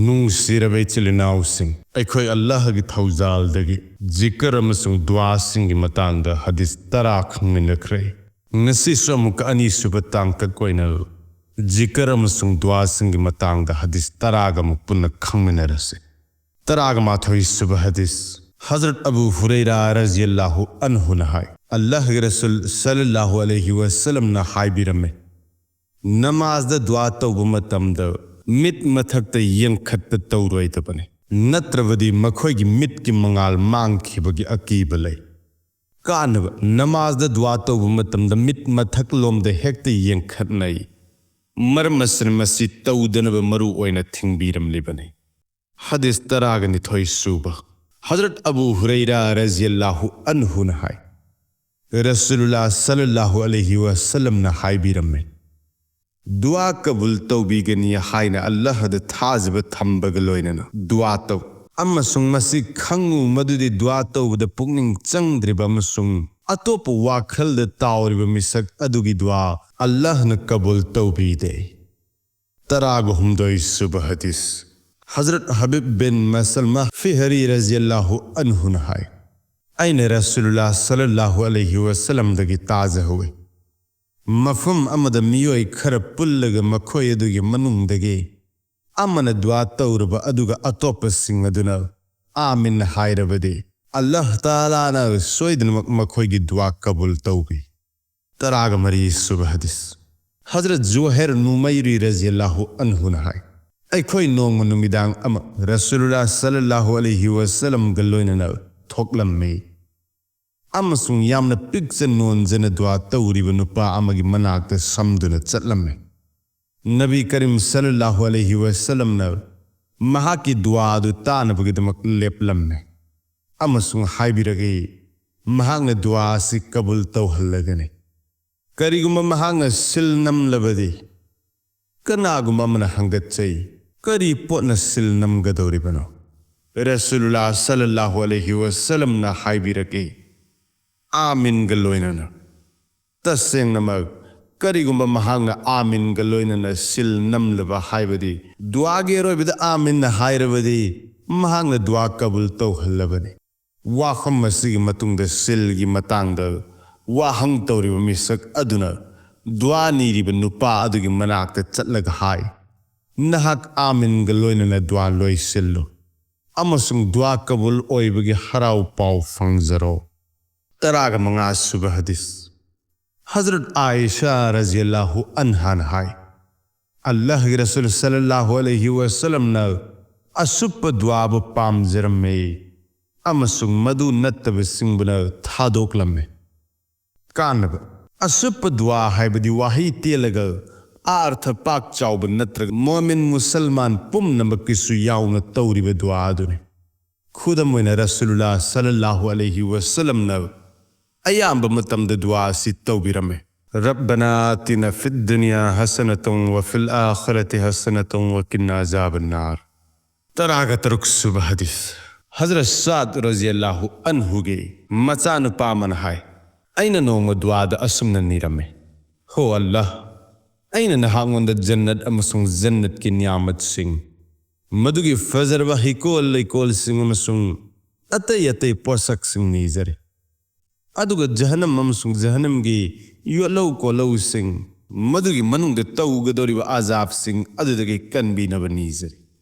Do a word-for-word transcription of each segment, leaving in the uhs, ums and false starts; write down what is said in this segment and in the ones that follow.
ꯅꯨꯡꯁꯤꯔꯕ ꯏꯆꯤꯜ ꯏꯅꯥꯎꯁꯤꯡ, ꯑꯩꯈꯣꯏ ꯑꯜꯂꯥꯍꯒꯤ ꯊꯧꯖꯥꯜꯗꯒꯤ ꯖꯤꯀꯔ ꯑꯃꯁꯨꯡ ꯗꯨꯋꯥꯁꯤꯡꯒꯤ ꯃꯇꯥꯡꯗ ꯍꯗꯤꯁ ꯇꯔꯥ ꯈꯪꯃꯤꯟꯅꯈ꯭ꯔꯦ꯫ ꯉꯁꯤꯁꯨ ꯑꯃꯨꯛꯀ ꯑꯅꯤꯁꯨꯕ ꯇꯥꯡꯀꯛ ꯑꯣꯏꯅ ꯖꯤꯀꯔ ꯑꯃꯁꯨꯡ ꯗꯨꯋꯥꯁꯤꯡꯒꯤ ꯃꯇꯥꯡꯗ ꯍꯗꯤꯁ ꯇꯔꯥꯒ ꯑꯃꯨꯛ ꯄꯨꯟꯅ ꯈꯪꯃꯤꯟꯅꯔꯁꯤ꯫ ꯇꯔꯥꯒ ꯃꯥꯊꯣꯏꯁꯨꯕ ꯍꯗꯤꯁ꯫ ꯍꯖꯔꯠ ꯑꯕꯨ ꯍꯨꯔꯩꯔꯥ ꯔꯖꯤꯌꯜꯂꯥꯍꯨ ꯑꯟꯍꯨꯅ ꯍꯥꯏ, ꯑꯜꯂꯥꯍꯒꯤ ꯔꯁꯨꯜ ꯁꯜꯂꯜꯂꯥꯍꯨ ꯑꯂꯩꯍꯤ ꯋꯁꯜꯂꯝꯅ ꯍꯥꯏꯕꯤꯔꯝꯃꯤ, ꯅꯃꯥꯖꯗ ꯗꯨꯋꯥ ꯇꯧꯕ ꯃꯇꯝꯗ ꯃꯤꯠ ꯃꯊꯛꯇ ꯌꯦꯡꯈꯠꯄ ꯇꯧꯔꯣꯏꯗꯕꯅꯤ, ꯅꯠꯇ꯭ꯔꯕꯗꯤ ꯃꯈꯣꯏꯒꯤ ꯃꯤꯠꯀꯤ ꯃꯉꯥꯜ ꯃꯥꯡꯈꯤꯕꯒꯤ ꯑꯀꯤꯕ ꯂꯩ꯫ ꯀꯥꯟꯅꯕ: ꯅꯃꯥꯖꯗ ꯗꯨꯋꯥ ꯇꯧꯕ ꯃꯇꯝꯗ ꯃꯤꯠ ꯃꯊꯛꯂꯣꯝꯗ ꯍꯦꯛꯇ ꯌꯦꯡꯈꯠꯅꯩ꯫ ꯃꯔꯝ ꯑꯁꯤꯅ ꯃꯁꯤ ꯇꯧꯗꯅꯕ ꯃꯔꯨ ꯑꯣꯏꯅ ꯊꯤꯡꯕꯤꯔꯝꯂꯤꯕꯅꯤ꯫ ꯍꯗꯤꯁ ꯇꯔꯥꯒ ꯅꯤꯊꯣꯏꯁꯨꯕ꯫ ꯍꯖꯔꯠ ꯑꯕꯨ ꯍꯨꯔꯩꯔꯥ ꯔꯖꯤꯌꯜꯂꯥꯍꯨ ꯑꯟꯍꯨꯅ ꯍꯥꯏ, ꯔꯁꯨꯂꯨꯜꯂꯥ ꯁꯜꯂꯜꯂꯥꯍꯨ ꯑꯂꯩꯍꯤ ꯋꯁꯜꯂꯝꯅ ꯍꯥꯏꯕꯤꯔꯝꯃꯤ, ꯗꯨꯋꯥ ꯀꯕꯨꯜ ꯇꯧꯕꯤꯒꯅꯤ ꯍꯥꯏꯅ ꯑꯜꯂꯥꯍꯗ ꯊꯥꯖꯕ ꯊꯝꯕꯒ ꯂꯣꯏꯅꯅ ꯗꯨꯋꯥ ꯇꯧ, ꯑꯃꯁꯨꯡ ꯃꯁꯤ ꯈꯪꯉꯨ ꯃꯗꯨꯗꯤ ꯗꯨꯋꯥ ꯇꯧꯕꯗ ꯄꯨꯛꯅꯤꯡ ꯆꯪꯗ꯭ꯔꯤꯕ ꯑꯃꯁꯨꯡ ꯑꯇꯣꯞꯄ ꯋꯥꯈꯜꯗ ꯇꯥꯎꯔꯤꯕ ꯃꯤꯁꯛ ꯑꯗꯨꯒꯤ ꯗꯨꯋꯥ ꯑꯜꯂꯥꯍꯅ ꯀꯕꯨꯜ ꯇꯧꯕꯤꯗꯦ꯫ ꯇꯔꯥꯒ ꯍꯨꯝꯗꯣꯏꯁꯨꯕ ꯍꯗꯤꯁ꯫ ꯍꯖꯔꯠ ꯍꯕꯤꯕ ꯕꯤꯟ ꯃꯁꯜꯃꯥ ꯐꯤꯍꯔꯤ ꯔꯖꯤꯌꯜꯂꯥꯍꯨ ꯑꯟꯍꯨꯅ ꯍꯥꯏ, ꯑꯩꯅ ꯔꯁꯨꯂꯨꯜꯂꯥ ꯁꯜꯂꯜꯂꯥꯍꯨ ꯑꯂꯩꯍꯤ ꯋꯁꯜꯂꯝꯗꯒꯤ ꯇꯥꯖꯍꯧꯏ, ꯃꯐꯝ ꯑꯃꯗ ꯃꯤꯑꯣꯏ ꯈꯔ ꯄꯨꯜꯂꯒ ꯃꯈꯣꯏ ꯑꯗꯨꯒꯤ ꯃꯅꯨꯡꯗꯒꯤ ꯑꯃꯅ ꯗꯨꯋꯥ ꯇꯧꯔꯕ ꯑꯗꯨꯒ ꯑꯇꯣꯞꯄꯁꯤꯡ ꯑꯗꯨꯅ "ꯑꯥꯃꯤꯟ" ꯍꯥꯏꯔꯕꯗꯤ, ꯑꯜꯂꯥꯍ ꯇꯥꯂꯥꯅ ꯁꯣꯏꯗꯅꯃꯛ ꯃꯈꯣꯏꯒꯤ ꯗꯨꯋꯥ ꯀꯕꯨꯜ ꯇꯧꯕꯤ꯫ ꯇꯔꯥꯒ ꯃꯔꯤꯁꯨꯕ ꯍꯗꯤꯁ꯫ ꯍꯖꯔꯠ ꯖꯨꯍꯩꯔ ꯅꯨꯃꯩꯔꯤ ꯔꯖꯤꯌꯜꯂꯥꯍꯨ ꯑꯟꯍꯨꯅ ꯍꯥꯏ, ꯑꯩꯈꯣꯏ ꯅꯣꯡꯃ ꯅꯨꯃꯤꯗꯥꯡ ꯑꯃ ꯔꯁꯨꯂꯨꯜꯂꯥ ꯁꯜꯂꯜꯂꯥꯍꯨ ꯑꯂꯩꯍꯤ ꯋꯁꯜꯂꯝꯒ ꯂꯣꯏꯅꯅ ꯊꯣꯛꯂꯝꯃꯤ꯫ ꯑꯃꯁꯨꯡ ꯌꯥꯝꯅ ꯄꯤꯛꯆ ꯅꯣꯟꯖꯅ ꯗꯨꯋꯥ ꯇꯧꯔꯤꯕ ꯅꯨꯄꯥ ꯑꯃꯒꯤ ꯃꯅꯥꯛꯇ ꯁꯝꯗꯨꯅ ꯆꯠꯂꯝꯃꯤ꯫ ꯅꯕꯤ ꯀꯔꯤꯝ ꯁꯜꯂꯜꯂꯥꯍꯨ ꯑꯂꯩꯍꯤ ꯋꯁꯜꯂꯝꯅ ꯃꯍꯥꯛꯀꯤ ꯗꯨꯋꯥ ꯑꯗꯨ ꯇꯥꯅꯕꯒꯤꯗꯃꯛ ꯂꯦꯞꯂꯝꯃꯤ ꯑꯃꯁꯨꯡ ꯍꯥꯏꯕꯤꯔꯛꯏ, ꯃꯍꯥꯛꯅ ꯗꯨꯋꯥ ꯑꯁꯤ ꯀꯕꯨꯜ ꯇꯧꯍꯜꯂꯒꯅꯤ꯫ ꯀꯔꯤꯒꯨꯝꯕ ꯃꯍꯥꯛꯅ ꯁꯤꯜ ꯅꯝꯂꯕꯗꯤ, ꯀꯅꯥꯒꯨꯝꯕ ꯑꯃꯅ ꯍꯪꯒꯠꯆꯩ, "ꯀꯔꯤ ꯄꯣꯠꯅ ꯁꯤꯜ ꯅꯝꯒꯗꯧꯔꯤꯕꯅꯣ?" ꯔꯁꯨꯂꯨꯜꯂꯥ ꯁꯜꯂꯜꯂꯥꯍꯨ ꯑꯂꯩꯍꯤ ꯋꯁꯜꯂꯝꯅ ꯍꯥꯏꯕꯤꯔꯛꯏ, "ꯑꯥꯃꯤꯟꯒ ꯂꯣꯏꯅꯅ"꯫ ꯇꯁꯦꯡꯅꯃꯛ, ꯀꯔꯤꯒꯨꯝꯕ ꯃꯍꯥꯛꯅ ꯑꯥꯃꯤꯟꯒ ꯂꯣꯏꯅꯅ ꯁꯤꯜ ꯅꯝꯂꯕ, ꯍꯥꯏꯕꯗꯤ ꯗꯨꯋꯥꯒꯤ ꯑꯔꯣꯏꯕꯗ ꯑꯥꯃꯤꯟ ꯍꯥꯏꯔꯕꯗꯤ, ꯃꯍꯥꯛꯅ ꯗꯨꯋꯥ ꯀꯕꯨꯜ ꯇꯧꯍꯜꯂꯕꯅꯤ꯫ ꯋꯥꯐꯝ ꯑꯁꯤꯒꯤ ꯃꯇꯨꯡꯗ ꯁꯤꯜꯒꯤ ꯃꯇꯥꯡꯗ ꯋꯥꯍꯪ ꯇꯧꯔꯤꯕ ꯃꯤꯁꯛ ꯑꯗꯨꯅ ꯗꯨꯋꯥ ꯅꯤꯔꯤꯕ ꯅꯨꯄꯥ ꯑꯗꯨꯒꯤ ꯃꯅꯥꯛꯇ ꯆꯠꯂꯒ ꯍꯥꯏ, "ꯅꯍꯥꯛ ꯑꯥꯃꯤꯟꯒ ꯂꯣꯏꯅꯅ ꯗꯨꯋꯥ ꯂꯣꯏꯁꯤꯜꯂꯨ ꯑꯃꯁꯨꯡ ꯗꯨꯋꯥ ꯀꯕꯨꯜ ꯑꯣꯏꯕꯒꯤ ꯍꯔꯥꯎ ꯄꯥꯎ ꯐꯪꯖꯔꯣ"꯫ ꯇꯔꯥꯒ ꯃꯉꯥ ꯁꯨꯕ ꯍꯗꯤꯁ꯫ ꯍꯖꯔꯠ ꯑꯥꯏꯁꯥ ꯔꯖꯤꯌꯜꯂꯥꯍꯨ ꯑꯟꯍꯥꯅ ꯍꯥꯏ, "ꯑꯜꯂꯥꯍꯒꯤ ꯔꯁꯨꯜ ꯁꯜꯂꯜꯂꯥꯍꯨ ꯑꯂꯩꯍꯤ ꯋꯁꯜꯂꯝꯅ ꯑꯁꯨꯞꯄ ꯗꯨꯋꯥꯕꯨ ꯄꯥꯝꯖꯔꯝꯃꯤ ꯑꯃꯁꯨꯡ ꯃꯗꯨ ꯅꯠꯇꯕꯁꯤꯡꯕꯨꯅ ꯊꯥꯗꯣꯛꯂꯝꯃꯤ"꯫ ꯀꯥꯟꯅꯕ꯫ ꯑꯁꯨꯞꯄ ꯗꯨꯋꯥ ꯍꯥꯏꯕꯗꯤ ꯋꯥꯍꯩ ꯇꯦꯜꯂꯒ ꯑꯥꯔꯊ ꯄꯥꯛ ꯆꯥꯎꯕ ꯅꯠꯇ꯭ꯔꯒ ꯃꯣꯃꯤꯟ ꯃꯨꯁꯜꯃꯥꯟ ꯄꯨꯝꯅꯃꯛꯀꯤꯁꯨ ꯌꯥꯎꯅ ꯇꯧꯔꯤꯕ ꯗꯨꯋꯥ ꯑꯗꯨꯅꯤ꯫ ꯈꯨꯗꯝ ꯑꯣꯏꯅ, ꯔꯁꯨꯂꯨꯜꯂꯥ ꯁꯜꯂꯜꯂꯥꯍꯨ ꯑꯂꯩꯍꯤ ꯋꯁꯜꯂꯝꯅ ꯑꯌꯥꯝꯕ ꯃꯇꯝꯗ ꯗꯨꯋꯥ ꯑꯁꯤ ꯇꯧꯕꯤꯔꯝꯃꯤ: "ربنا آتنا في الدنيا حسنة وفي الآخرة حسنة وقنا عذاب النار". ꯇꯔꯥꯒ ꯇꯔꯨꯛ ꯁꯨꯕ ꯍꯗꯤꯁ꯫ ꯍꯖꯔꯠ ꯁꯥꯗ ꯔꯖꯤꯌꯜꯂꯥꯍꯨ ꯑꯟꯍꯨꯒꯤ ꯃꯆꯥꯅꯨꯄꯥ ꯑꯃꯅ ꯍꯥꯏ, ꯑꯩꯅ ꯅꯣꯡꯃ ꯗꯨꯋꯥꯗ ꯑꯁꯨꯝꯅ ꯅꯤꯔꯝꯃꯤ: "ꯍꯣ ꯑꯜꯂꯥꯍ, ꯑꯩꯅ ꯅꯍꯥꯛꯉꯣꯟꯗ ꯖꯟꯅꯠ ꯑꯃꯁꯨꯡ ꯖꯟꯅꯠꯀꯤ ꯅꯤꯌꯥꯃꯠꯁꯤꯡ, ꯃꯗꯨꯒꯤ ꯐꯖꯔꯕ ꯍꯩꯀꯣꯜ ꯂꯩꯀꯣꯜꯁꯤꯡ ꯑꯃꯁꯨꯡ ꯑꯇꯩ ꯑꯇꯩ ꯄꯣꯠꯁꯛꯁꯤꯡ ꯅꯤꯖꯔꯤ꯫ ꯑꯗꯨꯒ ꯖꯍꯅꯝ ꯑꯃꯁꯨꯡ ꯖꯍꯅꯝꯒꯤ ꯌꯣꯠꯂꯧ ꯀꯣꯠꯂꯧꯁꯤꯡ, ꯃꯗꯨꯒꯤ ꯃꯅꯨꯡꯗ ꯇꯧꯒꯗꯧꯔꯤꯕ ꯑꯖꯥꯕꯁꯤꯡ ꯑꯗꯨꯗꯒꯤ ꯀꯟꯕꯤꯅꯕ ꯅꯤꯖꯔꯤ"꯫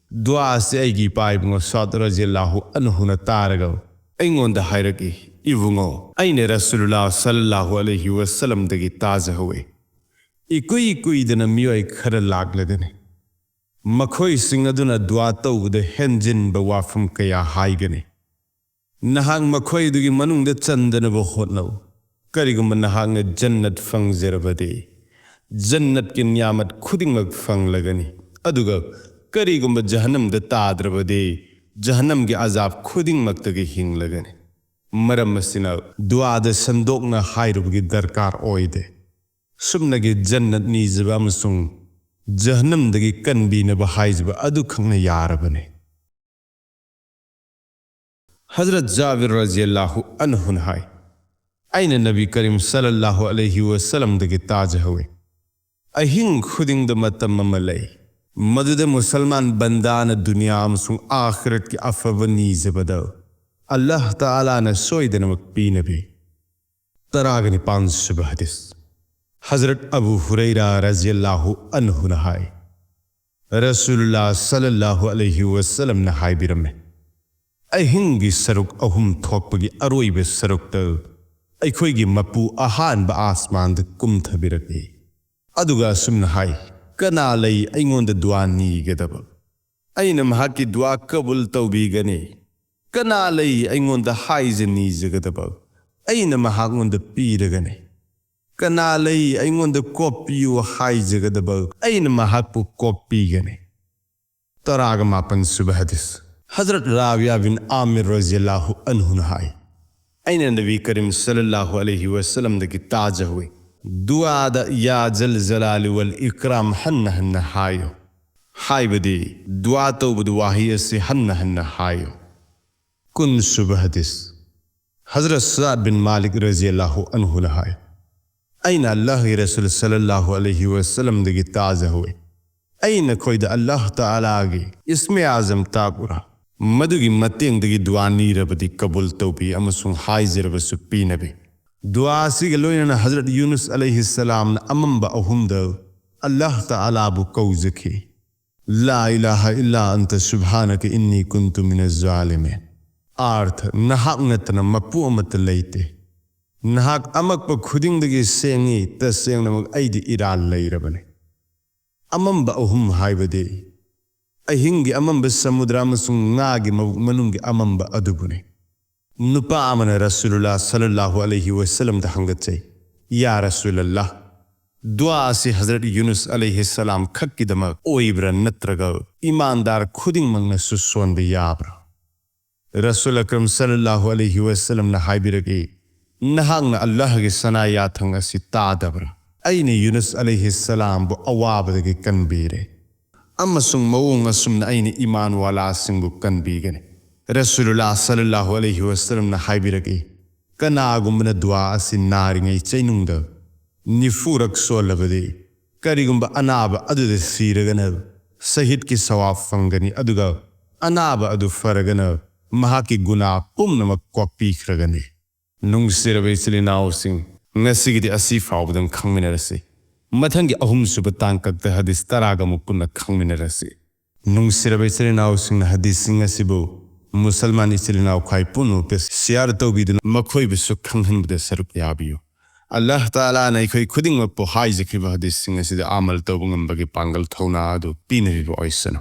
ꯗꯨꯋꯥ ꯑꯁꯤ ꯑꯩꯒꯤ ꯏꯄꯥ ꯏꯕꯨꯡꯉꯣ ꯁꯥꯗ ꯔꯖꯤꯌꯜꯂꯥꯍꯨ ꯑꯟꯍꯨꯅ ꯇꯥꯔꯒ ꯑꯩꯉꯣꯟꯗ ꯍꯥꯏꯔꯛꯏ, "ꯏꯕꯨꯡꯉꯣ, ꯑꯩꯅ ꯔꯁꯨꯂꯨꯜꯂꯥ ꯁꯜꯂꯜꯂꯥꯍꯨ ꯑꯂꯩꯍꯤ ꯋꯁꯜꯂꯝꯗꯒꯤ ꯇꯥꯖꯍꯧꯏ, ꯏꯀꯨꯏ ꯀꯨꯏꯗꯅ ꯃꯤꯑꯣꯏ ꯈꯔ ꯂꯥꯛꯂꯒꯅꯤ꯫ ꯃꯈꯣꯏꯁꯤꯡ ꯑꯗꯨꯅ ꯗꯨꯋꯥ ꯇꯧꯕꯗ ꯍꯦꯟꯖꯤꯟꯕ ꯋꯥꯐꯝ ꯀꯌꯥ ꯍꯥꯏꯒꯅꯤ꯫ ꯅꯍꯥꯛ ꯃꯈꯣꯏꯗꯨꯒꯤ ꯃꯅꯨꯡꯗ ꯆꯟꯗꯅꯕ ꯍꯣꯠꯅꯧ꯫ ꯀꯔꯤꯒꯨꯝꯕ ꯅꯍꯥꯛꯅ ꯖꯟꯅꯠ ꯐꯪꯖꯔꯕꯗꯤ, ꯖꯟꯅꯠꯀꯤ ꯅꯤꯌꯥꯃꯠ ꯈꯨꯗꯤꯡꯃꯛ ꯐꯪꯂꯒꯅꯤ꯫ ꯑꯗꯨꯒ ꯀꯔꯤꯒꯨꯝꯕ ꯖꯍꯅꯝꯗ ꯇꯥꯗ꯭ꯔꯕꯗꯤ, ꯖꯍꯅꯝꯒꯤ ꯑꯖꯥꯕ ꯈꯨꯗꯤꯡꯃꯛꯇꯒꯤ ꯍꯤꯡꯂꯒꯅꯤ"꯫ ꯃꯔꯝ ꯑꯁꯤꯅ ꯗꯨꯋꯥꯗ ꯁꯟꯗꯣꯛꯅ ꯍꯥꯏꯔꯨꯕꯒꯤ ꯗꯔꯀꯥꯔ ꯑꯣꯏꯗꯦ꯫ ꯁꯨꯞꯅꯒꯤ ꯖꯟꯅꯠ ꯅꯤꯖꯕ ꯑꯃꯁꯨꯡ ꯖꯍꯅꯝꯗꯒꯤ ꯀꯟꯕꯤꯅꯕ ꯍꯥꯏꯖꯕ ꯑꯗꯨꯈꯛꯅ ꯌꯥꯔꯕꯅꯤ꯫ ꯍꯖꯔꯠ ꯖꯥꯕꯤꯔ ꯔꯖꯤꯌꯜꯂꯥꯍꯨ ꯑꯟꯍꯨꯅ ꯍꯥꯏ, ꯑꯩꯅ ꯅꯕꯤ ꯀꯔꯤꯝ ꯁꯜꯂꯜꯂꯥꯍꯨ ꯑꯂꯩꯍꯤ ꯋꯥꯁꯜꯂꯝꯗꯒꯤ ꯇꯥꯖꯍꯧꯏ꯫ ꯑꯍꯤꯡ ꯈꯨꯗꯤꯡꯗ ꯃꯇꯝ ꯑꯃ ꯂꯩ, ꯃꯗꯨꯗ ꯃꯨꯁꯜꯃꯥꯟ ꯕꯟꯗꯥꯅ ꯗꯨꯅꯤꯌꯥ ꯑꯃꯁꯨꯡ ꯑꯥꯈꯤꯔꯠꯀꯤ ꯑꯐꯕ ꯅꯤꯖꯕꯗ ꯑꯜꯂꯥꯍ ꯇꯥꯂꯥꯅ ꯁꯣꯏꯗꯅꯃꯛ ꯄꯤꯅꯕꯤ꯫ ꯇꯔꯥꯒ ꯅꯤꯄꯥꯟ ꯁꯨꯕ ꯍꯗꯤꯁ꯫ ꯍꯖꯔꯠ ꯑꯕꯨ ꯍꯨꯔꯩꯔꯥ ꯔꯖꯤꯌꯜꯂꯥꯍꯨ ꯑꯟꯍꯨꯅ ꯍꯥꯏ, ꯔꯁꯨꯂꯨꯜꯂꯥ ꯁꯜꯂꯜꯂꯥꯍꯨ ꯑꯂꯩꯍꯤ ꯋꯥꯁꯜꯂꯝꯅ ꯍꯥꯏꯕꯤꯔꯝꯃꯤ, "ꯑꯍꯤꯡꯒꯤ ꯁꯔꯨꯛ ꯑꯍꯨꯝ ꯊꯣꯛꯄꯒꯤ ꯑꯔꯣꯏꯕ ꯁꯔꯨꯛꯇ ꯑꯩꯈꯣꯏꯒꯤ ꯃꯄꯨ ꯑꯍꯥꯟꯕ ꯑꯥꯁꯃꯥꯟꯗ ꯀꯨꯝꯊꯕꯤꯔꯛꯏ꯫ ꯑꯗꯨꯒ ꯑꯁꯨꯝꯅ ꯍꯥꯏ, 'ꯀꯅꯥ ꯂꯩ ꯑꯩꯉꯣꯟꯗ ꯗꯨꯋꯥ ꯅꯤꯒꯗꯕ? ꯑꯩꯅ ꯃꯍꯥꯛꯀꯤ ꯗꯨꯋꯥ ꯀꯕꯨꯜ ꯇꯧꯕꯤꯒꯅꯤ꯫ ꯀꯅꯥ ꯂꯩ ꯑꯩꯉꯣꯟꯗ ꯍꯥꯏꯖ ꯅꯤꯖꯒꯗꯕ? ꯑꯩꯅ ꯃꯍꯥꯛꯉꯣꯟꯗ ꯄꯤꯔꯒꯅꯤ꯫ ꯀꯅꯥ ꯂꯩ ꯑꯩꯉꯣꯟꯗ ꯀꯣꯞꯄꯤꯌꯨ ꯍꯥꯏꯖꯒꯗꯕ? ꯑꯩꯅ ꯃꯍꯥꯛꯄꯨ ꯀꯣꯞꯄꯤꯒꯅꯤ.'" ꯇꯔꯥꯒ ꯃꯥꯄꯟ ꯁꯨꯕ ꯍꯗꯤꯁ꯫ ꯍꯖꯔꯠ ꯔꯥꯕꯤꯌꯥ ꯕꯤꯟ ꯑꯥꯃꯤꯔ ꯔꯖꯤꯌꯜꯂꯥꯍꯨ ꯑꯟꯍꯨꯅ ꯍꯥꯏ, ꯑꯩꯅ ꯅꯕꯤ ꯀꯔꯤꯝ ꯁꯜꯂꯜꯂꯥꯍꯨ ꯑꯂꯩꯍꯤ ꯋꯥꯁꯜꯂꯝꯗꯒꯤ ꯇꯥꯖꯍꯧꯏ, "ꯗꯨꯋꯥꯗ 'ꯌꯥ ꯖꯜ ꯖꯂꯥꯂꯤ ꯋꯜ ꯏꯀ꯭ꯔꯥꯝ' ꯍꯟꯅ ꯍꯟꯅ ꯍꯥꯏꯌꯨ, ꯍꯥꯏꯕꯗꯤ ꯗꯨꯋꯥ ꯇꯧꯕꯗ ꯋꯥꯍꯩ ꯑꯁꯤ ꯍꯟꯅ ꯍꯟꯅ ꯍꯥꯏꯌꯨ꯫ ꯀꯨꯟ ꯁꯨꯕ ꯍꯗꯤꯁ꯫ ꯍꯖꯔꯠ ꯁꯥꯗ ꯕꯤꯟ ꯃꯥꯂꯤꯛ ꯔꯖꯤꯌꯜꯂꯥꯍꯨ ꯑꯟꯍꯨꯅ ꯍꯥꯏ, ꯑꯩꯅ ꯑꯜꯂꯥꯍꯒꯤ ꯔꯁꯨꯜ ꯁꯜꯂꯜꯂꯥꯍꯨ ꯑꯂꯩꯍꯤ ꯋꯥꯁꯜꯂꯝꯗꯒꯤ ꯇꯥꯖꯍꯧꯏ, "ꯑꯩ ꯅꯈꯣꯏꯗ ꯑꯜꯂꯥꯍ ꯇꯥꯂꯥꯒꯤ ꯏꯁꯃꯦ ꯑꯥꯖꯝ ꯇꯥꯛꯎꯔꯥ? ꯃꯗꯨꯒꯤ ꯃꯇꯦꯡꯗꯒꯤ ꯗꯨꯋꯥ ꯅꯤꯔꯕꯗꯤ ꯀꯕꯨꯜ ꯇꯧꯕꯤ ꯑꯃꯁꯨꯡ ꯍꯥꯏꯖꯔꯕꯁꯨ ꯄꯤꯅꯕꯤ꯫" ꯗꯨꯋꯥ ꯑꯁꯤꯒ ꯂꯣꯏꯅꯅ ꯍꯖꯔꯠ ꯌꯨꯅꯨꯁ ꯑꯂꯩꯍꯤ ꯁꯂꯥꯝꯅ ꯑꯃꯝꯕ ꯑꯍꯨꯝꯗ ꯑꯜꯂꯥꯍ ꯇꯥꯂꯥꯕꯨ ꯀꯧꯖꯈꯤ, "ꯂꯥ ꯏꯂꯥꯍ ꯏꯜꯂꯥ ꯑꯟꯇ ꯁꯨꯕꯍꯥꯅꯀ ꯏꯟꯅꯤ ꯀꯨꯟꯇꯨ ꯃꯤꯅ ꯖꯥꯂꯤꯃꯤꯟ"꯫ ꯑꯥꯔꯊ: ꯅꯍꯥꯛ ꯅꯠꯇꯅ ꯃꯄꯨ ꯑꯃꯠꯇ ꯂꯩꯇꯦ꯫ ꯅꯍꯥꯛ ꯑꯃꯛꯄ ꯈꯨꯗꯤꯡꯗꯒꯤ ꯁꯦꯡꯉꯤ, ꯇꯁꯦꯡꯅꯃꯛ ꯑꯩꯗꯤ ꯏꯔꯥꯜ ꯂꯩꯔꯕꯅꯤ꯫ ꯑꯃꯝꯕ ꯑꯍꯨꯝ ꯍꯥꯏꯕꯗꯤ ꯑꯍꯤꯡꯒꯤ ꯑꯃꯝꯕ, ꯁꯃꯨꯗ꯭ꯔ ꯑꯃꯁꯨꯡ ꯉꯥꯒꯤ ꯃꯕꯨꯛ ꯃꯅꯨꯡꯒꯤ ꯑꯃꯝꯕ ꯑꯗꯨꯕꯨꯅꯤ꯫ ꯅꯨꯄꯥ ꯑꯃꯅ ꯔꯁꯨꯂꯨꯜꯂꯥ ꯁꯜꯂꯜꯂꯥꯍꯨ ꯑꯂꯩꯍꯤ ꯋꯥꯁꯜꯂꯝꯗ ꯍꯪꯒꯠꯆꯩ, "ꯌꯥ ꯔꯁꯨꯂꯜꯂꯥꯍ, ꯗꯨꯋꯥ ꯑꯁꯤ ꯍꯖꯔꯠ ꯌꯨꯅꯨꯁ ꯑꯂꯩꯍꯤ ꯁꯂꯥꯝ ꯈꯛꯀꯤꯗꯃꯛ ꯑꯣꯏꯕ꯭ꯔꯥ, ꯅꯠꯇ꯭ꯔꯒ ꯏꯃꯥꯟꯗꯥꯔ ꯈꯨꯗꯤꯡꯃꯛꯅꯁꯨ ꯁꯣꯟꯕ ꯌꯥꯕ꯭ꯔꯥ?" ꯔꯁꯨꯜ ꯑꯀ꯭ꯔꯝ ꯁꯜꯂꯜꯂꯥꯍꯨ ꯑꯂꯩꯍꯤ ꯋꯥꯁꯜꯂꯝꯅ ꯍꯥꯏꯕꯤꯔꯛꯏ, "ꯅꯍꯥꯛꯅ ꯑꯜꯂꯥꯍꯒꯤ ꯁꯅꯥ ꯌꯥꯊꯪ ꯑꯁꯤ ꯇꯥꯗꯕ꯭ꯔꯥ? ꯑꯩꯅ ꯌꯨꯅꯨꯁ ꯑꯂꯩꯍꯤ ꯁꯂꯥꯝꯕꯨ ꯑꯋꯥꯕꯗꯒꯤ ꯀꯟꯕꯤꯔꯦ, ꯑꯃꯁꯨꯡ ꯃꯑꯣꯡ ꯑꯁꯨꯝꯅ ꯑꯩꯅ ꯏꯃꯥꯟ ꯋꯥꯂꯥꯁꯤꯡꯕꯨ ꯀꯟꯕꯤꯒꯅꯤ꯫" ꯔꯁꯨꯂꯨꯜꯂꯥ ꯁꯜꯂꯜꯂꯥꯍꯨ ꯑꯂꯩꯍꯤ ꯋꯥꯁꯜꯂꯝꯅ ꯍꯥꯏꯕꯤꯔꯛꯏ, ꯀꯅꯥꯒꯨꯝꯕꯅ ꯗꯨꯋꯥ ꯑꯁꯤ ꯅꯥꯔꯤꯉꯩ ꯆꯩꯅꯨꯡꯗ ꯅꯤꯐꯨꯔꯛ ꯁꯣꯜꯂꯕꯗꯤ, ꯀꯔꯤꯒꯨꯝꯕ ꯑꯅꯥꯕ ꯑꯗꯨꯗ ꯁꯤꯔꯒꯅ ꯁꯍꯤꯗꯀꯤ ꯁꯋꯥꯕ ꯐꯪꯒꯅꯤ, ꯑꯗꯨꯒ ꯑꯅꯥꯕ ꯑꯗꯨ ꯐꯔꯒꯅ ꯃꯍꯥꯛꯀꯤ ꯒꯨꯅꯥ ꯄꯨꯝꯅꯃꯛ ꯀꯣꯛꯄꯤꯈ꯭ꯔꯒꯅꯤ꯫ ꯅꯨꯡꯁꯤꯔꯕ ꯏꯆꯤꯜ ꯏꯅꯥꯎꯁꯤꯡ, ꯉꯁꯤꯒꯤꯗꯤ ꯑꯁꯤ ꯐꯥꯎꯕꯗꯪ ꯈꯪꯃꯤꯟꯅꯔꯁꯤ꯫ ꯃꯊꯪꯒꯤ ꯑꯍꯨꯝꯁꯨꯕ ꯇꯥꯡꯀꯛꯇ ꯍꯗꯤꯁ ꯇꯔꯥꯒ ꯑꯃꯨꯛ ꯄꯨꯟꯅ ꯈꯪꯃꯤꯟꯅꯔꯁꯤ꯫ ꯅꯨꯡꯁꯤꯔꯕ ꯏꯆꯤꯜ ꯏꯅꯥꯎꯁꯤꯡꯅ ꯍꯗꯤꯁꯁꯤꯡ ꯑꯁꯤꯕꯨ ꯃꯨꯁꯜꯃꯥꯟ ꯏꯆꯤꯜ ꯏꯅꯥꯎ ꯈ꯭ꯋꯥꯏ ꯄꯨꯝꯅꯃꯛꯇ ꯁꯤꯌꯥꯔ ꯇꯧꯕꯤꯗꯨꯅ ꯃꯈꯣꯏꯕꯨꯁꯨ ꯈꯪꯍꯟꯕꯗ ꯁꯔꯨꯛ ꯌꯥꯕꯤꯌꯨ꯫ ꯑꯜꯂꯥꯍ ꯇꯥꯂꯥꯅ ꯑꯩꯈꯣꯏ ꯈꯨꯗꯤꯡꯃꯛꯄꯨ ꯍꯥꯏꯖꯈꯤꯕ ꯍꯗꯤꯁꯁꯤꯡ ꯑꯁꯤꯗ ꯑꯃꯜ ꯇꯧꯕ ꯉꯝꯕꯒꯤ ꯄꯥꯡꯒꯜ ꯊꯧꯅꯥ ꯑꯗꯨ ꯄꯤꯅꯕꯤꯕ ꯑꯣꯏꯁꯅꯨ꯫